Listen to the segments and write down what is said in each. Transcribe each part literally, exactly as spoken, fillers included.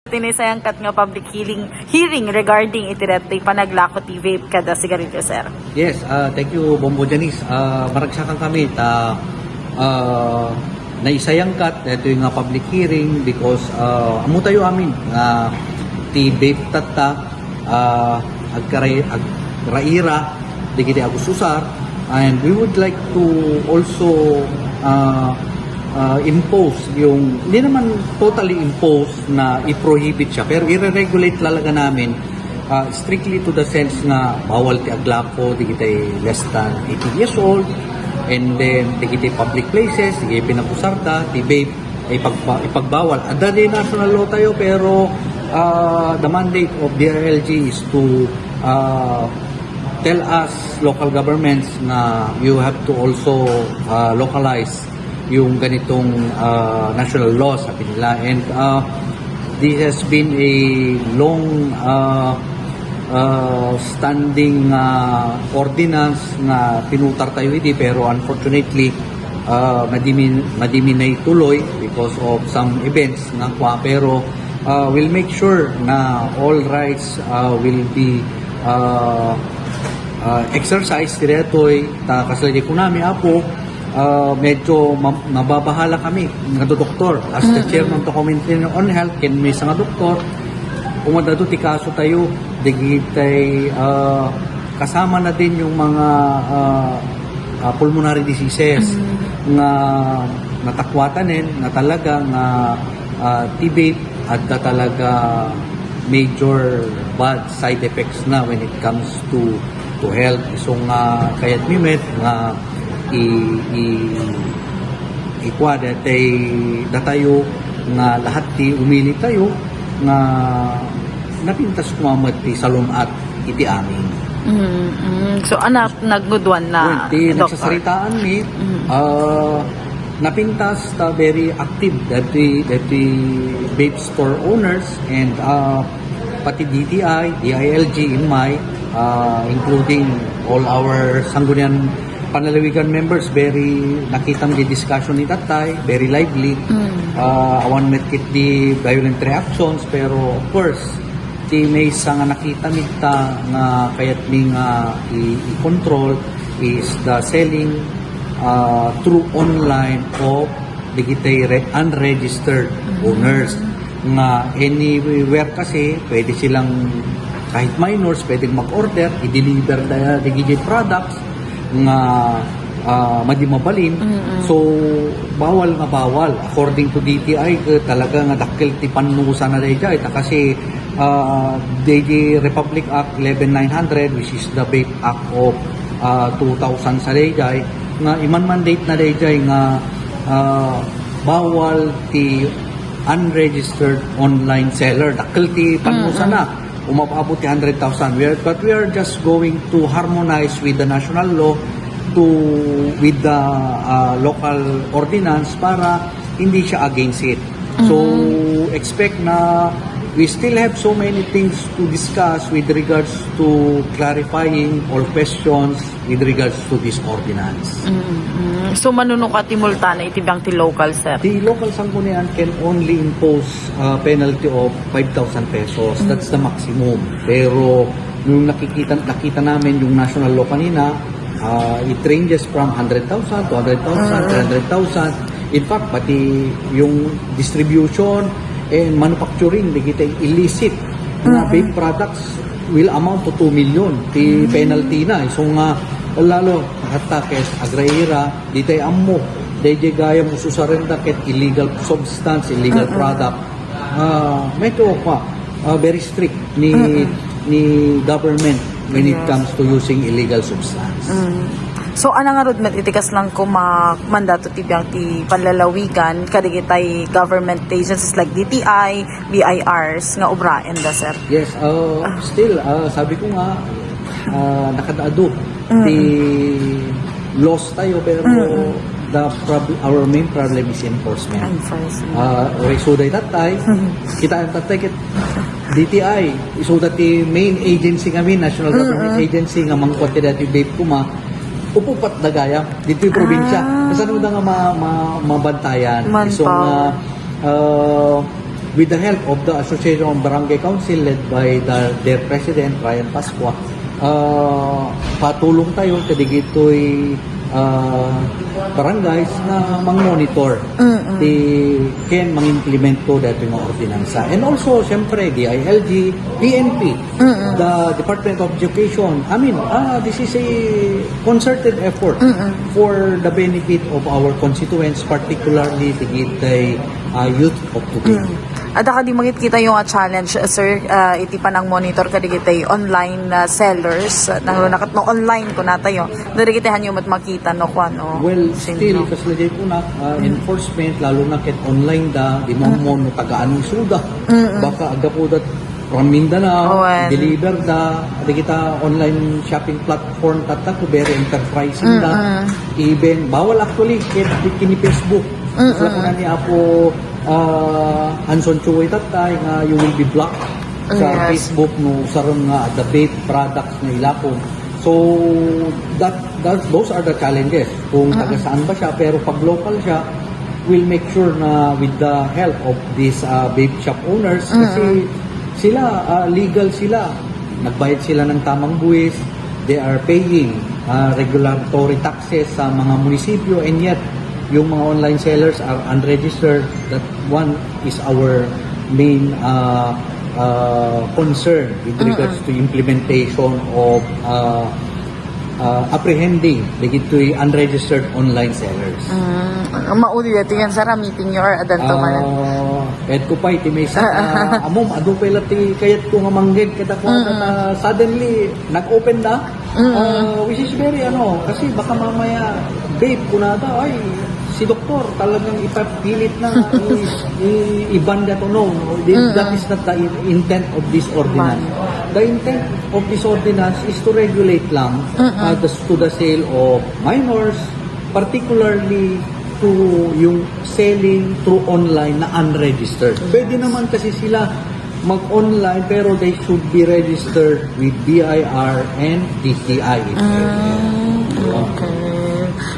Ti naisayangkat nga public hearing, hearing regarding iti daytoy panaglako ti vape kada sigarilyo, sir. Yes, ah, thank you, Bombo Janice. Ah, maragsakan kami ta, ah, naisayangkat daytoy nga public hearing because, ah, ammo tayo amin nga ti vape tatta, ah, agkaray-, agraira dagiti agususar, and we would like to also, ah, ah, impose yung, hindi naman totally impose na i-prohibit siya, pero i-regulate talaga namin, ah, strictly to the sense nga bawal ti aglako dagiti less than eighteen years old, and then dagiti public places, dagiti pinagusarda, ti vape, ipagpa-, ipagbawal. Adda di national law tayo, pero, ah, the mandate of D I L G is to, ah, tell us local governments na you have to also, ah, localize yung ganitong, ah, national laws, sabi nila. And, ah, this has been a long, ah, ah, standing, ah, ordinance nga pinutar tayo idi, pero unfortunately, ah, madimi, madimi na ituloy because of some events nga kwa, pero, ah, we'll make sure na all rights, ah, will be, ah, ah, exercised ditoy, ta kasla di kunami, Apo, ah, medyo ma-, nababahala kami nga doktor. As the chairman to Committee on Health, ken maysa nga doktor, umadado ti kaso tayo, dagitay, ah, kasama na din yung mga, ah, ah, pulmonary diseases nga natakwatanen na talaga nga, ah, ti vape, adda talaga major bad side effects na when it comes to, to health. Isu nga kayat mi met nga i-, i-, ikua daytay datayo nga lahat ti umili tayo nga napintas koma met ti salun-at iti amin. Mm, mm. So, anak, nagngudwan na, Well, ti doktor? Nagsasaritaan mi, Mm. ah, napintas ta very active dati, dati vape store owners and, ah, pati D T I, D I L G in my, ah, including all our Sangguniang Panlalawigan members, very nakitam di discussion ni tatay, very lively. Mm. Ah, awan met ket di violent reactions, pero of course, ti maysa nga nakitam ita nga kayat mi nga i-, i-control is the selling, ah, through online of dagiti re-, unregistered Mm. owners nga anywhere kasi pwede silang, kahit minors, pwedeng mag-order, i-deliver da dagiti products nga, ah, madi mabalin. Mm-mm. So, bawal nga bawal. According to D T I, eh, talaga nga dakkel ti pannusanna dayjay. Ta kasi, ah, dayjay Republic Act eleven nine hundred, which is the Vape Act of, ah, two thousand sa dayjay, nga iman-mandate na dayjay nga, ah, bawal ti unregistered online seller. Dakkel ti pannusanna. Mm-mm. Umab-abot ti hundred thousand. We are, but we are just going to harmonize with the national law to, with the, uh, local ordinance para hindi siya against it. So, Mm-hmm. Expect na we still have so many things to discuss with regards to clarifying all questions with regards to this ordinance. Mm-hmm. So, manunuka ti multa na iti biang ti local, sir? The local sanggunian can only impose, uh, penalty of five thousand pesos. Mm. That's the maximum. Pero nung nakikita, nakita namin yung national law kanina, ah, it ranges from hundred thousand, two hundred thousand, Mm. three hundred thousand. In fact, pati yung distribution and manufacturing, dagiti illicit na Mm-mm. vape products will amount to two million ti Mm. penalty na. So nga, lalo, hatta kes agraira, di tayo ammo, dayjay gayam ususarenda ket illegal substance, illegal Mm-mm. product. Ah, medyo, ah, very strict ni, Mm-mm. ni government when it Yes. comes to using illegal substance. Mm. So, ania ngarud met iti kasla nga mandato ti biang ti panlalawigan kadagitay government agencies like D T I, B I Rs nga ubraenda, sir? Yes, uh, Ah. still, uh, sabi ko nga, uh, nakadaado Mm. ti loss tayo, pero Mm. the prob-, our main problem is enforcement. Enforcement. Ah, okay, so day tatay, Mm. kita ang tatay kit D T I, so that the main agency kami, national government Mm-mm. agency nga mangkuan ti dati vape kuma, upupat dagaya dito yung probinsya. Ah. Kasano da nga ma-, ma-, mabantayan? Manpower. So nga, ah, With the help of the Association of Barangay Council led by the, their President, Ryan Pascua, ah, patulong tayo kadagitoy, ah, barangays na mang-monitor ti ken mang-implemento daytoy nga ordinansa. And also, siyempre, D I L G, P N P, the Department of Education. I mean, ah, this is a concerted effort for the benefit of our constituents, particularly the, the, ah, youth of today. Adda kadi makitkitayo nga challenge, sir, ah, iti panang-monitor kadagiti online, ah, sellers, ah, nang nakat no online kunatayo. Dagiti hanyo met makita no kuan, no? Well, still, kasla diay kunak, ah, enforcement, lalo na ket online da, di mo ammo no taga-ano isuda. Baka aggapuda from Mindanao, deliver da, dagita online shopping platform tatta, very enterprising da. Even, bawal actually, ket kini Facebook. Kasla kuna ni Apo, ah, Hanson Chua tatta nga you will be blocked sa Facebook no usaren nga adda vape products nga ilapong. So, that, that, those are the challenges. Kung taga saan ba siya, pero pag local siya, we'll make sure na with the help of these, ah, vape shop owners, kasi sila, ah, legal sila. Nagbayad sila ng tamang buwis. They are paying, ah, regulatory taxes sa mga munisipyo, and yet yung mga online sellers are unregistered. That one is our main, ah, ah, concern with regards to implementation of, ah, ah, apprehending dagitoy unregistered online sellers. Mm, mauli ti yan, sir, a meeting yo or adanto man? Ah, ket ko pay, ti maysa, ah, amom, adu pay la ti kayat ko nga mangged, kada ko, ah, suddenly, nag-open na, ah, which is very, ano, kasi baka mamaya, vape, kunada, ay, si doktor, talagang ipapilit na, i-, i-, i-ban that, no, no, the, that is not the in-, intent of this ordinance. The intent of this ordinance is to regulate lang, ah, the, to the sale of minors, particularly to yung selling through online na unregistered. Pwede naman kasi sila mag-online, pero they should be registered with B I R and D T I. Ah, okay.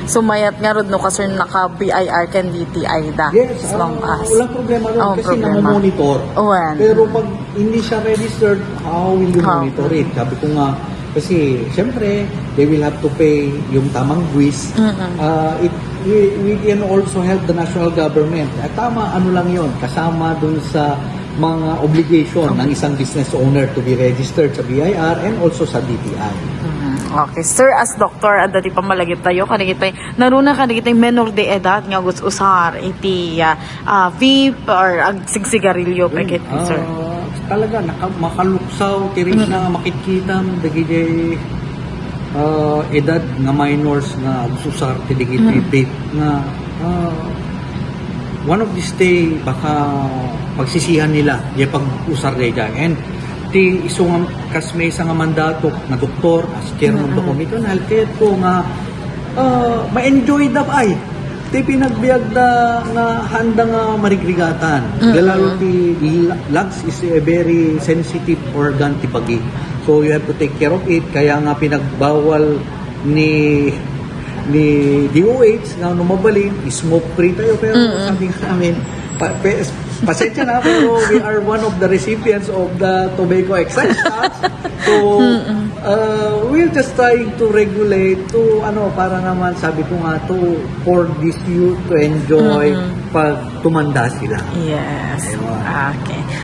So, mayat ngarud no, kasla naka-B I R ken D T I da. Yes, as long ah, as walang problema ron kasi namomonitor. Pero pag hindi siya registered, how will you monitor it? Sabi ko nga, kasi, siyempre, they will have to pay yung tamang buwis. Ah, it, we, we can also help the national government. At tama, ano lang yon, kasama dun sa mga obligation ng isang business owner to be registered sa B I R and also sa D T I. Mhm. Okay. Sir, as doktor, adda ti pammalagip tayo, kadagiti, naruna kadagiti menor de edad nga gus-usar iti, ah, ah, vape or agsigsigarilyo, pay ket, sir? Ah, talaga, naka-, makaluksaw, ti rikna nga makitkitam, dagiti, ah, edad nga minors nga agsusar, ti dagiti vape nga, ah, one of these day, baka pagsisihan nila, diay pag-usar daydiay. And ti isu nga, kas maysa nga mandato, nga doktor, as chairman of the committee on health, kayat ko nga, ah, ma-enjoy da ay ti pinagbiagda nga haanda nga marigrigatan. Lalo ti la-, lungs is a very sensitive organ ti bagi. So you have to take care of it. Kaya nga pinagbawal ni, ni D O H nga no mabalin, smoke free tayo. Pero sabi nga namin, pa-, pe-, pasensya na, pero we are one of the recipients of the tobacco excise tax. So, uh, we're just trying to regulate to, ano, para naman, sabi ko nga, to, for this youth to enjoy pag tumanda sila. Yes. Ayun. Okay.